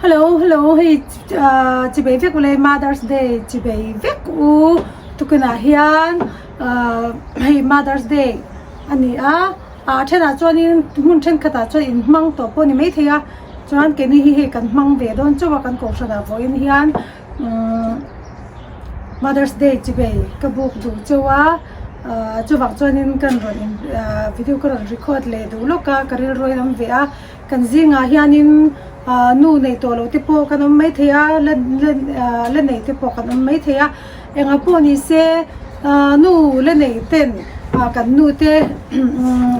Hello hello hei ah chibei vek ule mother's day chibei vek u tukinah hian ah hei mother's day a ni a ah a thenah chuanin hmun thenkhatah chuan inhmang tawh pawh a ni maithei a chuan keini hi hei kan hmang ve dawn chauh a kan kohhranah vawiin hian umm mother's day chibei ka buk duh chauh a ah chuvang chuanin kan rawn in ah video ka rawn record leh duh lawk a ka rilru a inawm ve a. Kan zingah hianin ah nu nei tawh loh te pawh kan awm maithei a la la ah la nei te pawh kan awm maithei a engah pawh ni se ah nu la nei ten ah kan nu te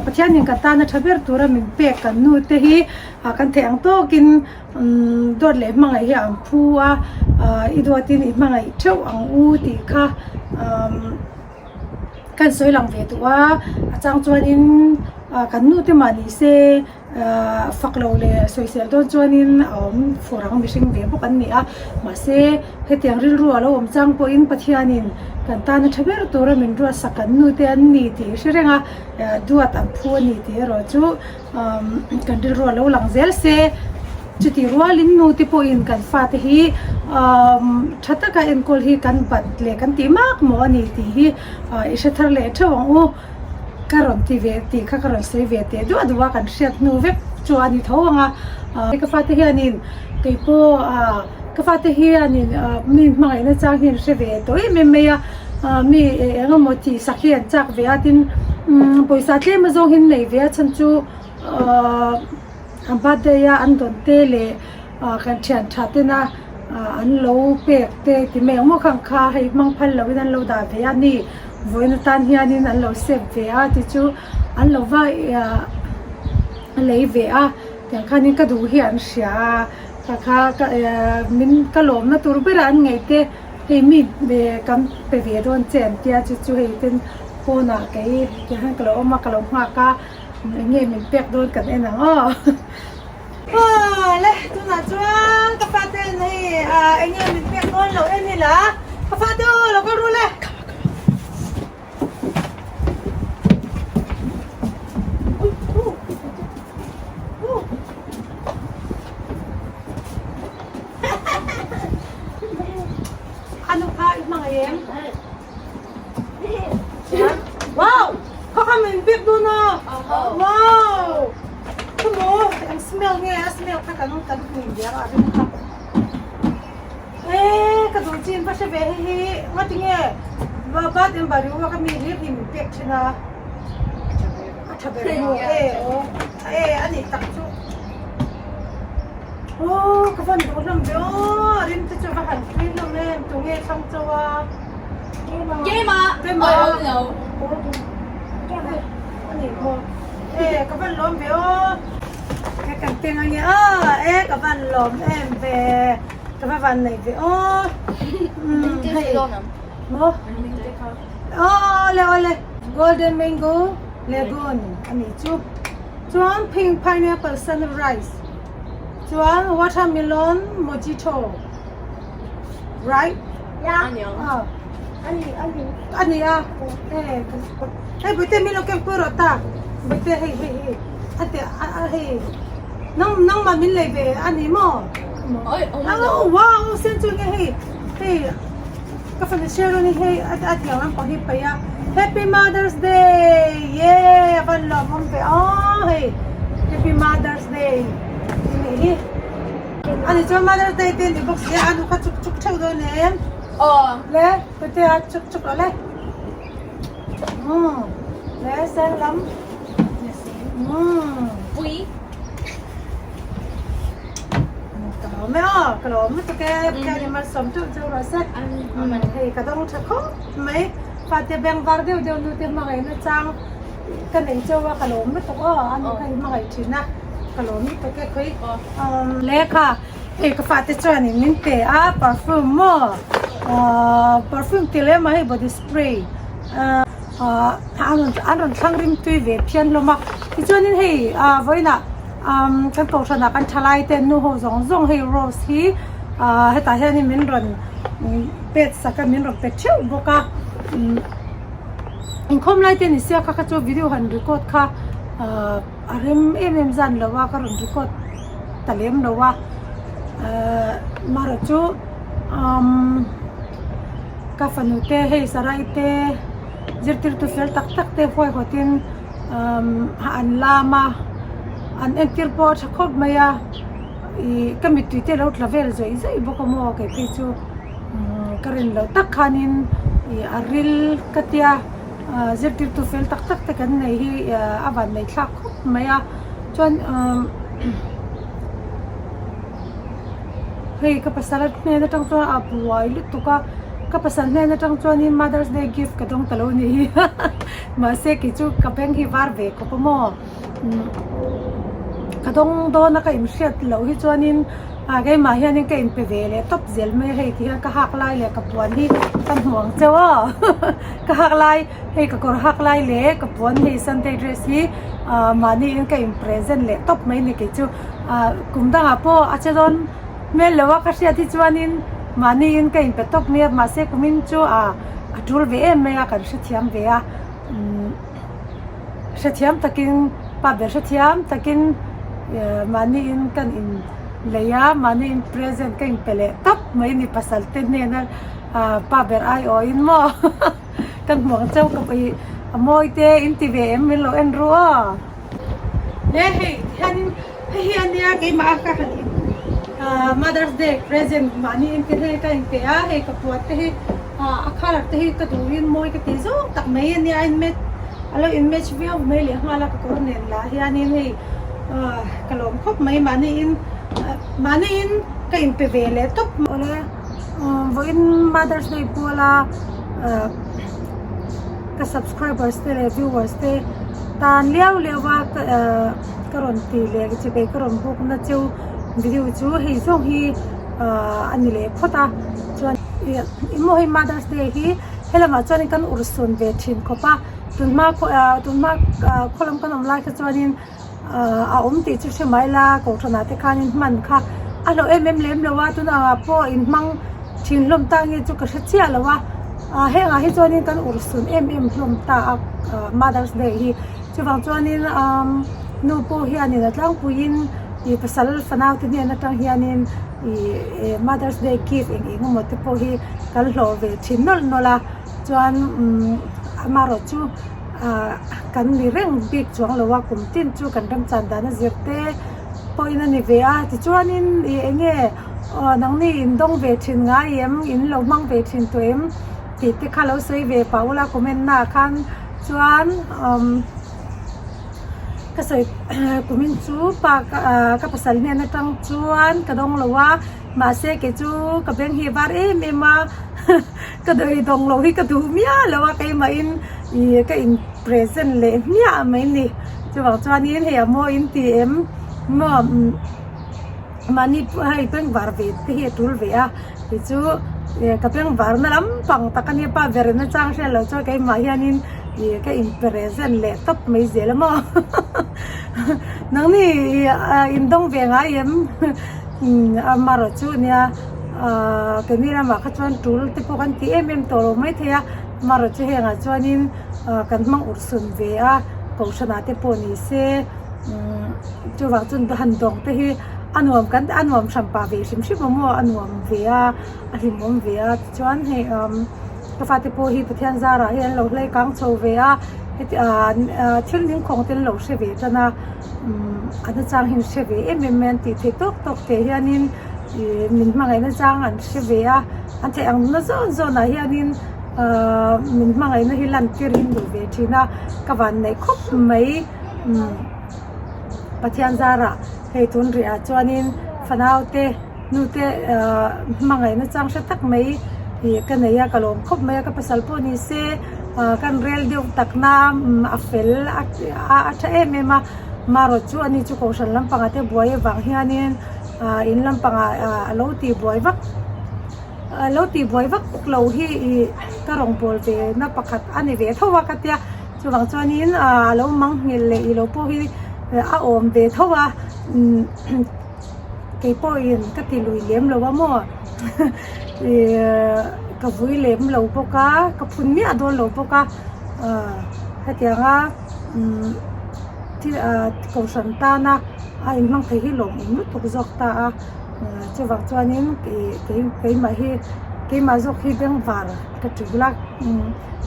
Pathianin kan tana tha ber tura min pek kan nu te hi ah kan theih ang tawkin umm dawt leh hmangaih hi an phu a ah i duatin i hmangaih theuh ang u tih kha umm. Kan sawi lang ve duh a, a chang chuanin ah kan nu te mah ni se ah fak lo leh sawisel dawn chuanin a awm fur ang mihring ve bawk an ni a, mahse hetiang rilru a lo awm chang pawhin Pathianin kan tana tha ber tura min ruatsak kan nu te an ni tih hre reng a, duat an phu a ni tih erawh chu kan rilru a lo lang zel se. Chutih rualin nute pawhin kan fate hi tha taka enkawl hi kan bat leh kan tih mak maw a ni tih hi i hre thar leh theuh ang u. Ka rawn ti ve tih kha ka rawn sawi ve teh duah duh a, kan hriat hnu vek chu a ni tho ang a. Ka fate hianin kei pawh ka fate hianin mi hmangaihna chang hi an hre ve tawh em em mai a, mi eng emaw tih sak hi an chak ve a tin pawisa tlem azawng hi an nei ve a chhan chu. A birthday a an dawn te leh ah kan thian tha tena ah an lo pek te ti mai ang maw khang kha hei hmang phal lo in an lo dah ve a ni vawiin atan hianin an lo save ve a ti chu an lo va ah lei ve a tiang khanin ka duh hi an hria a kha kha ka eh min ka lawmna tur ber a an ngaih te hei mi kan pe ve dawn che an tia chu chu hei ten pawnah kei tiang hian ka lo awm a ka lo nghak a. Eng nge min pek dawn kan en ang aw. Aw le tunah chuan ka fate an hei ah eng nge min pek dawn lo en ila ka fate aw lo kal ru le. Anu kha i hmangaih em? Wow! Kha kha min pek dawn a! Wow! Khaw eng smell nge a smell kha kan kan hmu diak a ring kha. Eh ka duh chin va hre ve hei hi ngati nge ba ba tem ba riu ka mi hlir hi min pek thin a. A tha ber maw eh aw eh ani tak chu. Aw ka van duh hlawm ve aw a rim te chu va han tui hlawm em tunge thlang chauh a. Keimah Keimah Oi lo. Ani maw e ka van lawm ve aw e kan keng ange aw e ka van lawm em ve ka va van nei ve aw hei maw awle awle golden mango lagoon ani chu chuan pink pineapple sunrise chuan watermelon mojito right Yeah. Ani ang. Ah. Ani ani ani a. Eh. Hei buite min lo ken pui rawh ta. Buite hei hei hei. Ate a a hei. Nang nang ma min lei ve ani maw? Oi, oh my god. Oh wow, sen chu nge hei. Hei. Ka fanu share ni hei a a tiang lampang hi pai a. Happy Mother's Day. Yeah, van lawm awm ve. Oh hei. Happy Mother's Day. Ni hi. Ani chuan Mother's Day te ni bawk sia a nu kha chuk chuk theuh dawn em? Aw. Le, pute a chuk chuk lo le. Umm, le sen lam. Umm. Pui. Ka lawm e aw, ka lawm lutuk e, Pathian in malsawm teuh cheu rawh se. Hei ka dawng tha khawp mai, fate beng var deuh deuh nu te hmangaihna chang. Ka nei chauh a ka lawm lutuk aw a nu kha i hmangaih thin a ka lawm lutuk e khawi lehkha hei ka fate chuanin min pe a perfume maw ahh perfume ti leh mah hei body spray ahh an rawn an rawn thlang rim tui ve phian hlawm a tichuanin hei ah vawiinah umm kan kohhranah kan thalai te nu ho zawng zawng hei rose hi ahh hetah hianin min rawn pet sak a min rawn pe theuh bawk a umm. Inkhawm lai te ni sia kha kha chu video han record kha ahh a rem em em zan lo a ka rawn record ta lem lo a. Marawh chu ka fanu te hei sarai te zirtirtu fel tak tak te huaihawtin an lam a an entir pawh a tha khawp mai a ih ka mittui te alo tla vel zawih zawih bawk a maw kei phei chu ka rin loh tak khanin ih a ril ka tia zirtirtu fel tak tak te kan nei hi a van nei thlak khawp mai a chuan Hei ka pasal hnen atang chuan a buai lutuk a, ka pasal hnen atang chuanin mother's day gift ka dawng ta lo a nih hi mahse kei chu ka beng hi var ve khawp a maw ka dawng dawn a ka inhriat loh hi chuanin ah keimah hianin ka inpe ve leh tawp zel mai a hei ti hian ka hak lai leh ka puan hi ka hmu ang chauh aw ka hak lai hei ka kawr hak lai leh ka puan hei sunday dress hi ah mahniin ka in present leh tawp mai a ni kei chu. Ah kum dangah pawh a che dawn hmel lo a ka hriat hi chuanin mahniin ka inpe tawp mai a mahse kumin chu ah a tul ve em mai a kan hrethiam ve a umm hrethiam takin pa ber hrethiam takin eh mahniin kan in lei a mahniin present ka inpe leh tawp mai ni pasal te hnena ah pa ber aiawhin maw kan hmuh ang chauh ka ih a mawi te in ti ve em min lo en ru aw. Le hei tihianin hei hi ania keimah a ka han in ah mother's day present mahni in te hle ka inpe a hei ka puan te hi ah a colour te hi ka duhin mawi ka tih zawng tak mai ania a in match a lo in match viau mai leh nghal a ka kawr nen lah hianin hei ah ka lawm khawp mai mahni in mahni in ka inpe ve leh tawp awle vawiin mother's day puala ah. Ka subscribers te leh viewers te tan liau liau a ka rawn tih leh chi kei ka rawn buk na chu video chu hei zawng hi a ni leh phawt a chuan ih maw hei mother's day hi helamah chuan kan urhsun ve thin khawp a tunhma tunhma khawlam kan awm lai kha chuanin a awm tih chu hre mai la kohhranah te khanin hman kha a hlauh em em lem lo a tunah pawh inhmang thin hlawm ta nge chu ka hre chiah lo a ah hengah hi chuanin kan urhsun em em hlawm ta a mother's day hi chuvang chuanin umm nu pawh hianin a tlangpuiin ih pasal fanau te hnen atang hianin ih mother's day gift eng eng emaw te pawh hi kan hlawh ve thin nawlh nawlh a chuan umm amaherawhchu. Ah kan ni reng bik chuang lo a kum tin chu kan ram chan dan a zir te pawhin a ni ve a tichuanin ih eng nge aw nangni in dawng ve thin ngai em in lo hmang ve thin tawh em tih te kha lo sawi ve pah ula comment na ah khan chuan umm ka sawi kumin chu pa ah ka pasal hnen atang chuan ka dawng lo a mahse kei chu ka beng hi a var em em a. Ka dawi dawng lo hi ka duh miah lo a keimahin ih ka in present leh hmiah mai ni chuvang chuanin hei a maw in ti em maw mahni hei bengvar ve te hi a tul ve a tichu ka bengvar na lampang tak ania pa ber in a chang hriat loh chuan keimah hianin ih ka in present leh tawp mai zel a maw nangni ih in dawng ve ngai em amaherawh chu nia. Ahh keini lamah kha chuan tul te pawh kan ti em em tawh lo maithei a amaherawh chu hengah chuanin ah kan hmang urhsun ve a kohhranah te pawh ni se umm chuvang chuan han dawng te hi a nuam kan a nuam hran pah ve hrim hrim awm aw a nuam ve a a hlimawm ve a tichuan hei umm ka fate pawh hi Pathian zarah hian an lo hlei kang chho ve a heti ah thil ningkhawng te an lo hre ve tan a umm a nachang hi an hre ve em em mai a an tih theih tawk tawk te hianin. Ih min hmangaihna chang an hre ve a an theih ang na zawn zawnah hianin ahh min hmangaihna hi lan tir in duh ve thin a ka van neih khawp mai umm Pathian zarah hei tun rih ah chuanin fanau te nu te ahh hmangaihna chang hre tak mai ih ka nei a ka lawm khawp mai a ka pasal pawh ni se ah kan rel deuh tak na a fel a a tha em em a marawh chu ani chu kohhran lampangah te buai avang hianin. Ah in lampangah ah a lo tih buai vak a lo tih buai vak lo hi ih ka rawn bawl ve na pakhat a ni ve tho a ka tia chuvang chuanin ah a lo mang nghilh leh ih lo pawh hi a awm ve tho a umm keipawhin ka ti lui lem lo a maw ih ka vui lem lo bawk a ka phun miah dawn lo bawk a ah hetianga umm thil ah kohhran tana. A inhmang thei hi lawmawm lutuk zawk ta a. Chuvang chuanin kei keimah hi keimah zawk hi bengvar ka tul a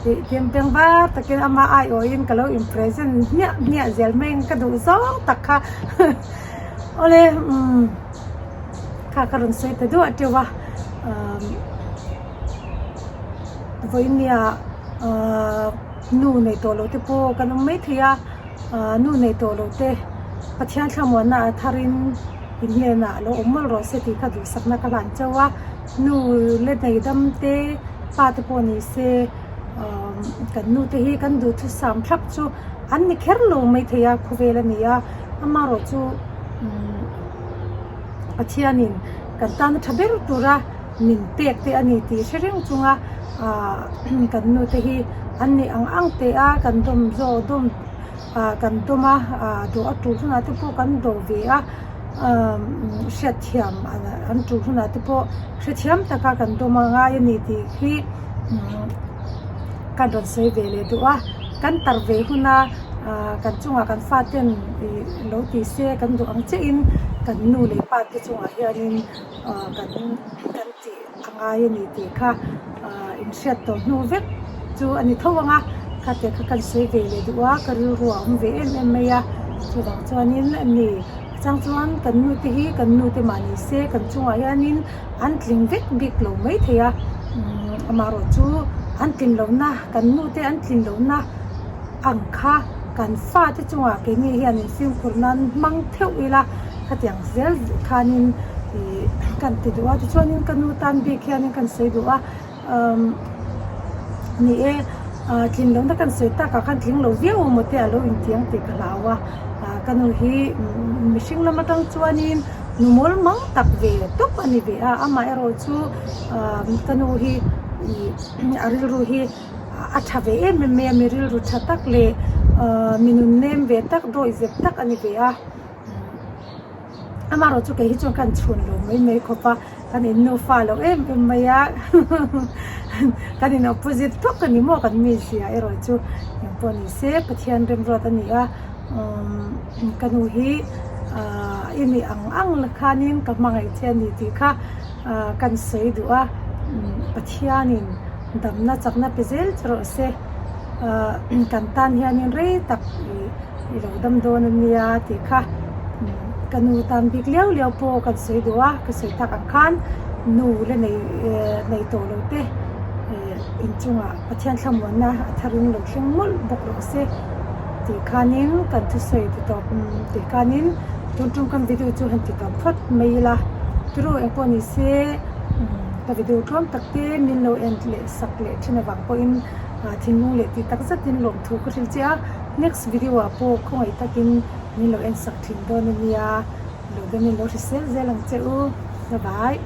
tih bengvar takin ama aiawhin ka lo in present hmiah hmiah zel mai ang ka duh zawng tak kha awle umm kha ka rawn sawi ta duah teuh a umm vawinia ahh nu nei tawh loh te pawh kan awm maithei a nu nei tawh loh te Pathian thlamuanna a tharin. In hnenah lo awm mawlh rawh se tih kha duhsakna ka hlan chauh a, nu le nei dam te pa te pawh ni se kan nu te hi kan duhthusam thlap chu an ni kher lo maithei a khawvel a ni a, amaherawh chu Pathianin kan tana tha ber tura min pek te a ni tih hre reng chunga kan nu te hi an nih ang ang teh a kan dawm zawh dawm. ah kan dawm a ah dawh a tul hunah te pawh kan dawh ve a umm hriatthiam an tul hunah te pawh hrethiam taka kan dawm a ngai a ni tih hi umm kan rawn sawi ve leh duh a kan tar ve huna ah kan chungah kan faten ih lo ti se kan duh ang chiahin kan nu leh pa te chungah hianin ah kan kan tih a ngai a ni tih kha ah inhriat tawh hnu vek chu a ni tho ang a khate kha kan sawi ve leh duh a ka rilru a awm ve em em mai a chuvang chuanin a ni chang chuan kan nu te hi kan nu te mah ni se kan chungah hianin an tling vek bik lo mai thei a umm amaherawh chu an tlin lohna kan nu te an tlin lohna ang kha kan fate chungah keini hian infimkhur nan hmang theuh ila khatiang zel khanin ih kan ti duh a tichuanin ka nu tan bik hianin kan sawi duh a umm ni e ah tlin lohna kan sawi takah khan tling lo viau emaw te a lo intiang tih ka hlau a ah ka nu hi mihring lam atang chuanin nu mawl mang tak ve tawp a ni ve a amaherawh chu ah ka nu hi ih a rilru hi. A tha ve em em mai a, mi rilru tha tak leh mi nun nem ve tak dawi zep tak a ni ve a. Amaherawh chu kei hi chuan kan chhun lo mai mai khawp a, kan in nufa lo em em mai a, kan in opposite tawk a ni maw kan mizia erawh chu engpawh ni se Pathian remruat a ni a, ka nu hi i nih ang ang la khanin ka hmangaih che a ni tih kha kan sawi duh a, Pathianin. Damna chakna pe zel che rawh se. Ahh kan tan hianin rei tak i lo dam dawn a nia tih kha ka nu tan bik liau liau pawh kan sawi duh a, ka sawi tak ang khan nu la nei nei tawh lo te inchungah Pathian thlamuanna a tharin lo thleng mawlh bawk rawh se tih khanin kan thusawi ti tawp tih khanin tun tum kan video chu han ti tawp phawt mai ila turu engpawh ni se. Ka video tlawm tak te min lo en leh sak leh thin avang pawhin thinlung leh tih tak zetin lawmthu ka hrilh che a, next video ah pawh khawngaih takin min lo en sak thin dawn ania, lo damin lo hrisel zel ang che u, bye bye.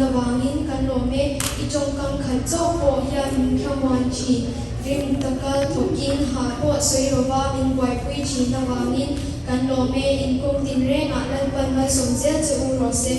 avangin kan lawm e. I tawngkam khat chauh pawh hian min thlamuan thin. Rim taka thawkin hah pawh sawi lova min buaipui thin avangin kan lawm e. Inkawng tinrengah Lalpan malsawm zel che u rawh se.